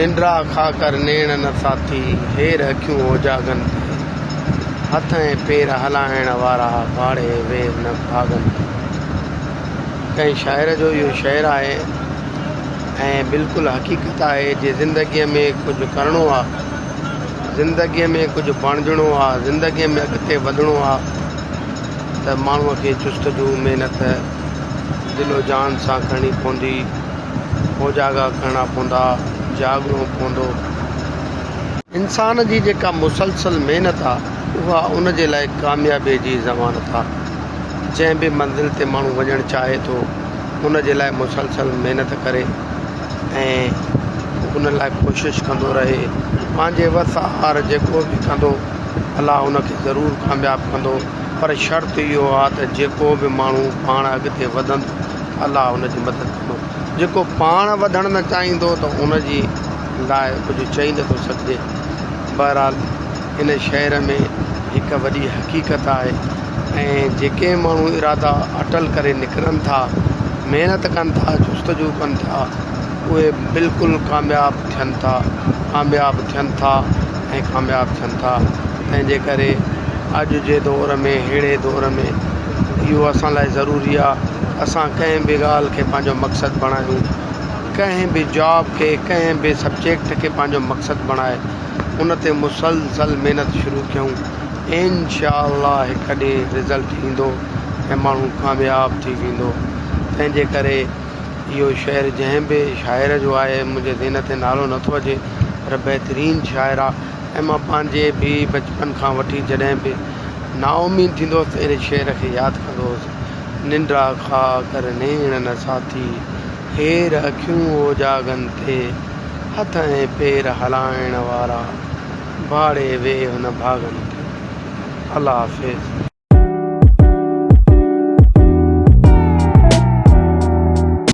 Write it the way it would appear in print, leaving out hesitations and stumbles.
ننڊا کا ڪر نيڻ نه ساٿي، هير اکيون اوجاڳن تي. هٿ ۽ پير هلائڻ وارا، ڀاڙي ويهه نه ڀاڳن تي. ڪنهن شاعر جو اهو شعر آهي ۽ بلڪل حقيقت آهي جي زندگيء ۾ ڪجهه ڪرڻو آ، زندگيء ۾ ڪجهه بڻجڻو آ، زندگيء ۾ اڳتي وڌڻو آ ته ماڻهوء کي جستجو، محنت دل و جان سان ڪرڻي پوندي، اوجاڳا ڪرڻا پوندا، جاڳڻو پوندو. انسان جي جيڪا مسلسل محنت آ، اها ان جي لاء ڪاميابيء جي ضمانت آ. جنهن به منزل تي ماڻهو وڃڻ چاهي ٿو، ان جي لاء مسلسل محنت ڪري ۽ ان لاء ڪوشش ڪندو رهي، پنهنجي وس آهر جيڪو به ڪندو، الله ان کي ضرور ڪامياب ڪندو. پر شرط اهو آ ته جيڪو به ماڻهو پاڻ اڳتي وڌندو ته الله ان جي مدد ڪندو. جيڪو پاڻ وڌڻ نه چاهيندو ته ان جي لاء ڪجهه چئي نه ٿو سگهجي. بهرحال ان شعر ۾ هڪ وڏي حقيقت آهي ۽ جيڪي ماڻهو ارادا اٽل ڪري نڪرن ٿا، محنت ڪن ٿا، جستجو ڪن ٿا، اهي بلڪل ڪامياب ٿين ٿا، ڪامياب ٿين ٿا ۽ ڪامياب ٿين ٿا. تنهن جي ڪري اڄ جي دور ۾ ههڙي دور ۾ اهو اسان لاء ضروري آ اسان ڪنهن به ڳالهه کي پنهنجو مقصد بڻايون ڪنهن به جاب کي ڪنهن به سبجيڪٽ کي پنهنجو مقصد بڻائي ان تي مسلسل محنت شروع ڪيون انشاء الله هڪ ڏينهن رزلٽ ايندو ۽ ماڻهو ڪامياب ٿي ويندو تنهن جي ڪري اهو شعر جنهن به شاعر جو آهي منهنجي ذهن تي نالو نٿو اچي پر بهترين شاعر آ ۽ مان پنهنجي به بچپن کان وٺي جڏهن به نااميد ٿيندو هوس ته ان شعر کي ياد ڪندو هوس، ننڊا کا ڪر نيڻ نه ساٿي، هير اکيون اوجاڳن تي، هٿ ۽ پير هلائڻ وارا، ڀاڙي ويهه نه ڀاڳن تي. الله حافظ.